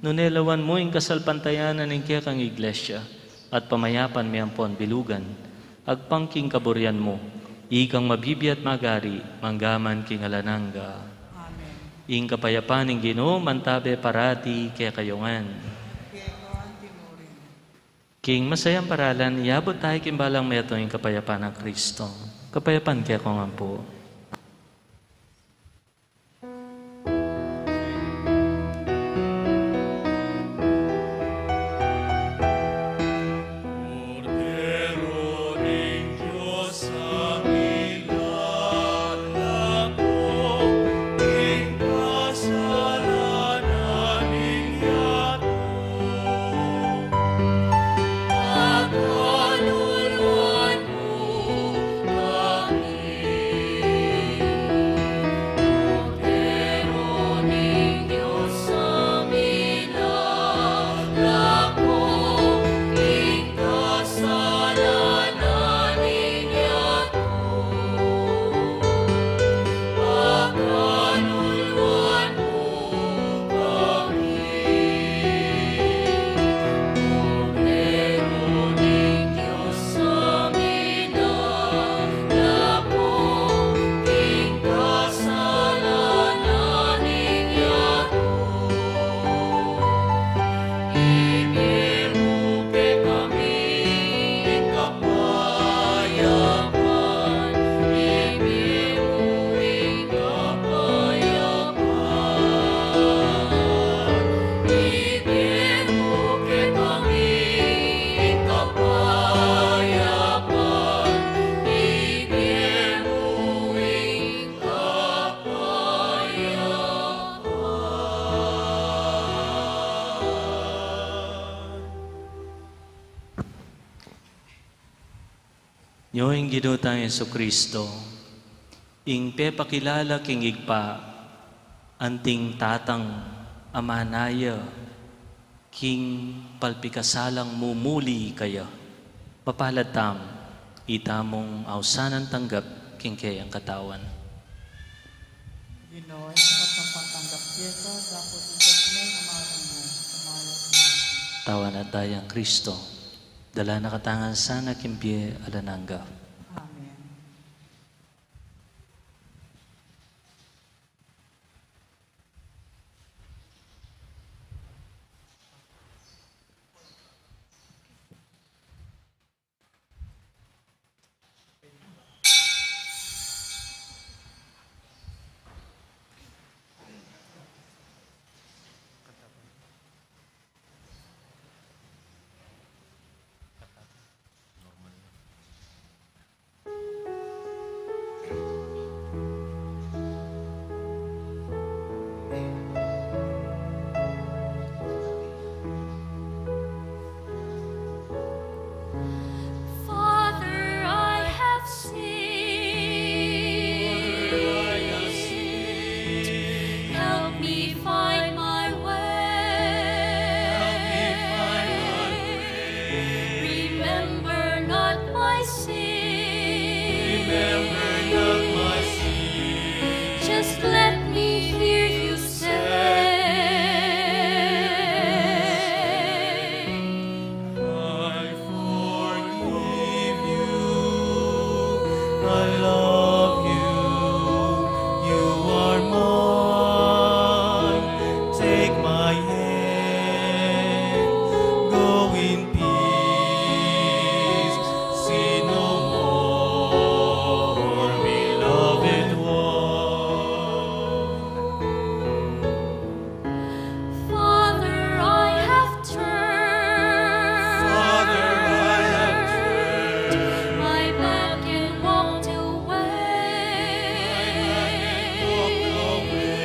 nune lawan mu ing kasalpantayanan ning kekang Iglesia, at pamayapan mi ampon bilugan, agpang king kaburian mu, ikang mabibie at magari, mangga man king alang angga. Amen. Ing kapayapan ning Ginu, mantabe parati kekayu ngan. Kekayu ngan. King masayang paralan, iabut taya king balang metung ing kapayapan nang Kristo. Kapayapan kekongan pu. Ing Ginu tang Jesucristo, ing pepakilala king Ibpa, anting Tatang, Ama na ya, king palpikasalang mumuli kaya. Mapalad tamu, itamung ausan a tanggap king keyang katawan. Ginu, e ku patpat tanggap keka, dapot ugat ne ing ngaran mu, sumayap na. Katawan at dayang Kristo, dala na katamu ngan sana king bie alang angga. Amen. Father, I have sinned. Help me find my way. Remember not my sin. Remember not my sin. Just let me hear you say, I forgive you. I love you. You are mine. Take my hand. Go in peace. Sin no more, beloved one. Father, I have turned. Father, I have turned my back and walked away. My back and walked away.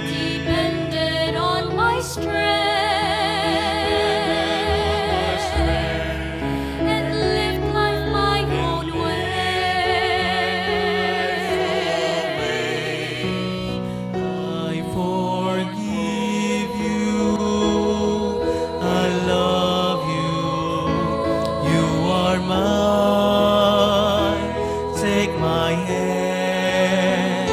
Depended on my strength. Depended on my strength. And lived life my own way. I forgive you. I love you. You are mine. Take my hand.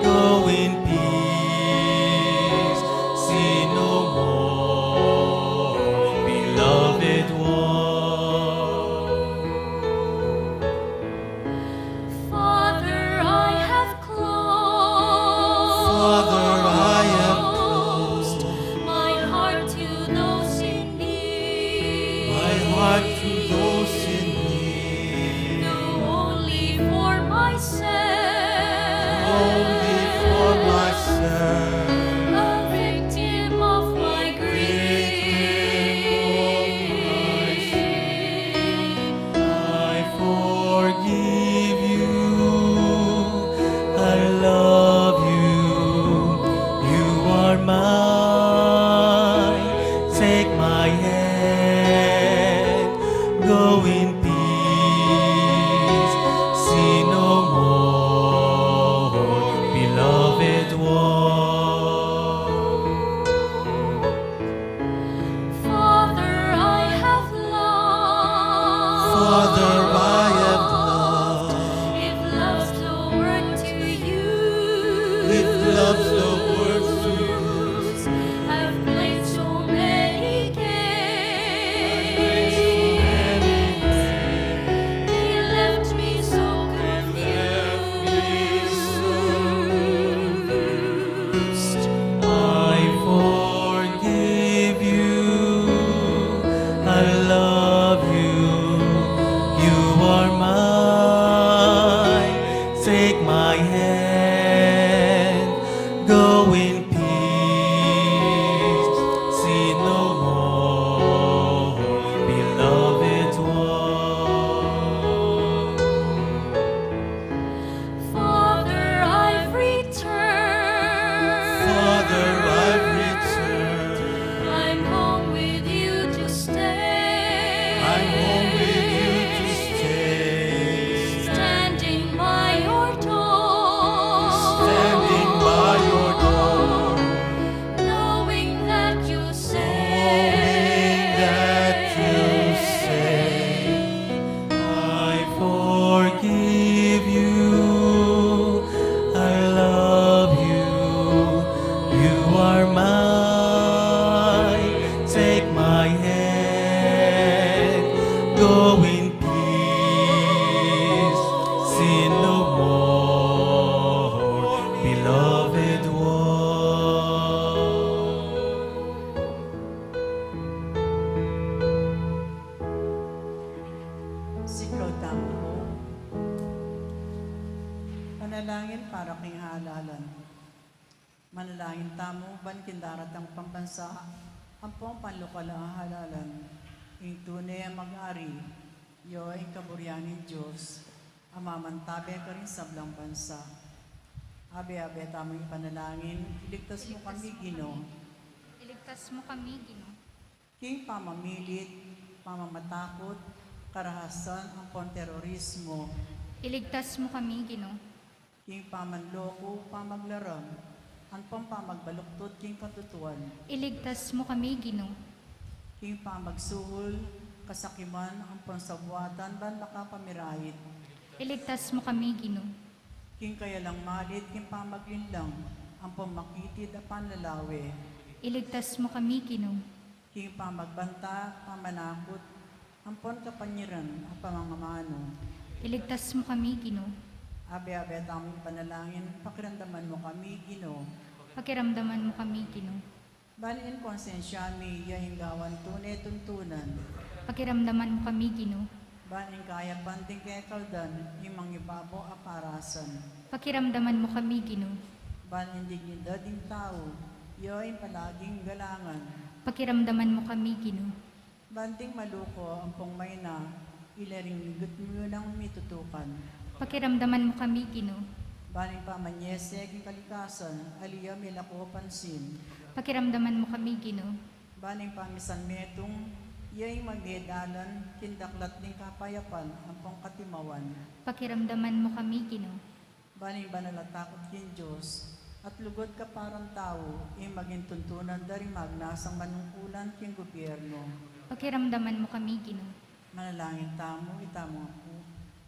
Go in peace. Sin no more, beloved one. Father, I have closed. Father, I have closed my heart to those in need. My heart to those in need. Though only for myself. Only for myself. A victim of my grief. I forgive you. I love you. You are mine. Take my hand. Go in peace. Sin no more, beloved one. Father, I have loved. Father, I have loved. If love's the word to you. If love's the word to you. I've played so many games. I've played so many games. They left me so confused. I forgive you. I love you. You are mine. Take my hand. Go in peace. Sin no more, beloved one. Father, I've returned. Father, I've returned. I'm home with you to stay. I'm home with you to stay. more beloved one. Siklaud tamu pu. Panalangin para king halalan. Manalangin tamu ban king daratang pambansa ampong panlokal a halalan, ing tune a mag-ari, ya ing kaburian ning Dios a mamantabe karing sablang bansa. Abe-abe tamung ipanalangin, iligtas mu kami, Ginu. Iligtas mu kami, Ginu. King pamamilit, pamamatakut, karahasan ampong terorismo. Iligtas mu kami, Ginu. King pamanloko, pamaglaram, ampong pamagbaluktot king katutuan. Iligtas mu kami, Ginu. King pamagsuhul, kasakiman, ampong sabuatan ban makapamirayit. Iligtas mu kami, Ginu. King kayalang malit, king pamaglinlang, ampong makitid a panlalawe. Iligtas mu kami, Ginu. King pamagbanta, pamanakut, ampon kapanyiran a pamangamanu. Iligtas mu kami, Ginu. Abe-abe tamung ipanalangin, pakiramdaman mu kami, Ginu. Pakiramdaman mu kami, Ginu. Ban ing konsensya mi, ya ing gawan tune tuntunan. Pakiramdaman mu kami, Ginu. Ban ing kayapan ding kekaldan, ing mangibabo a parasan. Pakiramdaman mu kami, Ginu. Ban ing dignidad ding tau, ya ing palaging galangan. Pakiramdaman mu kami, Ginu. Ban ding maluko ampong maina, ila ring gut mu nang mitutukan. Pakiramdaman mu kami, Ginu. Ban ing pamanyese king kalikasan, ali ya milako pansin. Pakiramdaman mu kami, Ginu. Ban ing pamisan metung, ya ing mamie dalan, king daklat ning kapayapan, ampong katimawan. Pakiramdaman mu kami, Ginu. Ban ing banal a takut king Dios, at lugud kaparan tau, ing maging tuntunan da ring magnasang manungkulan king gobyerno. Pakiramdaman mu kami, Ginu. Manalangin tamu, itamu pu.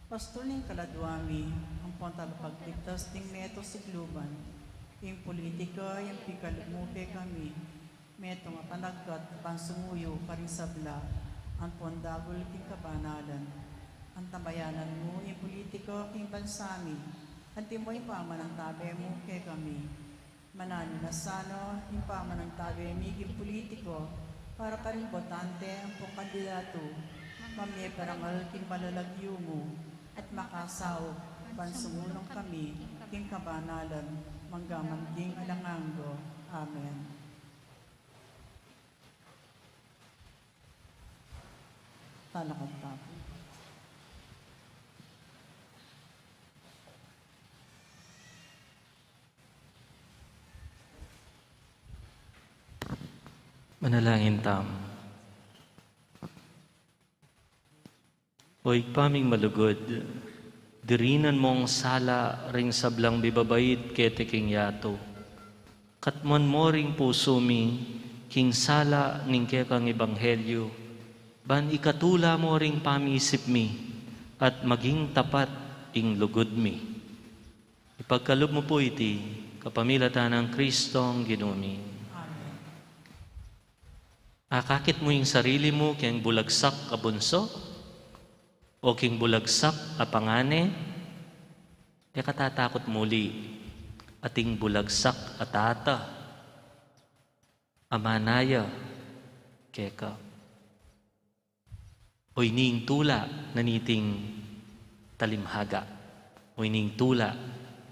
Pastul ning kaladua mi, ampon talapagligtas ding meto sigluban. Ing politika, yang pikalub mu kekami. Metung a panagkat, pansumuyu karing sabla, ampon dagul king kabanalan. Antabayanan mu ing politika king bansa mi, antimo ing pamanantabe mu kekami. Mananu na sana ing pamanantabe mi king politiko para karing botante ampong kandidatu, mamie parangal king malalagyu mu, at makasaup ban sumulung kami king kabanalan, manggaman king alang angga. Amen. Talakad tamu. Manalangin tamu. O Ibpa ming malugud, dirinan mong sala ring sablang mibabait keti king yatu. Katmuan mo ring pusu mi king sala ning kekang ebanghelyu, ban ikatula mo ring pamisip mi, at maging tapat ing lugud mi. Ipagkalub mu pu iti kapamilatan nang Kristong Ginu mi. Amen. Akakit mu ing sarili mu keng bulagsak a bunsu, o keng bulagsak a pangane? E ka tatakut muli, ating bulagsak a tata, a manaya keka. O ini ing tula na niting talimhaga, o ini ing tula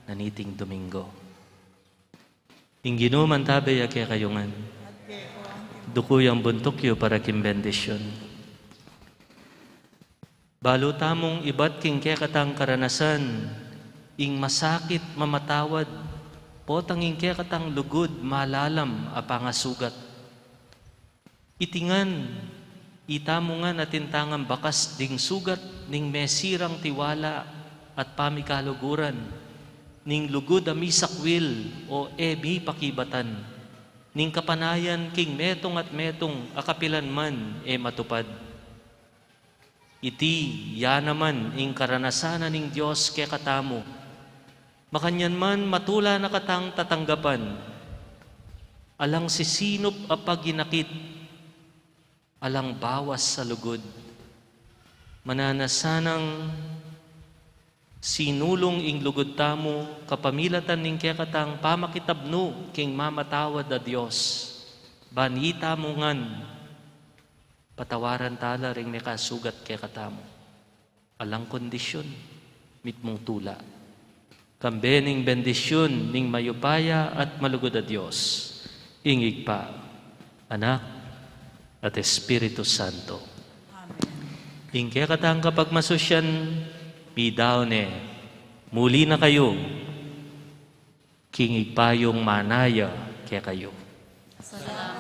na niting Domingo. Ing Ginu mantabe ya kekayu ngan. Duku yang buntuk yu para king bendisyun. Balu tamung ibat king kekatang karanasan ing masakit mamatawad, potang ing kekatang lugud malalam a pangasugat. Iti ngan, itamu ngan atin tangang bakas ding sugat ning mesirang tiwala at pamikaluguran, ning lugud a misakwil o e mipakibatan, ning kapanayan king metung at metung a kapilan man e matupad. Iti ya naman ing karanasan na ning Dios kekatamu. Makanyan man matula na katang tatanggapan, alang sisinup a paginakit, alang bawas a lugud. Mananasanang Sinulung ing lugud tamu kapamilatan ning kekatang pamakitabnu king mamatawad a Dios, ban itamu ngan patawaran tala ring mekasugat kekatamu. Alang kondisyun, mitmung tula. Kambe ning bendisyun ning mayupaya at malugud a Dios, ing Ibpa, Anak, at Espiritu Santo. Amen. Ing kekatang kapagmasusyan, midaun ne, muli na kayu king Ibpa yung manaya kekayu. Salamat.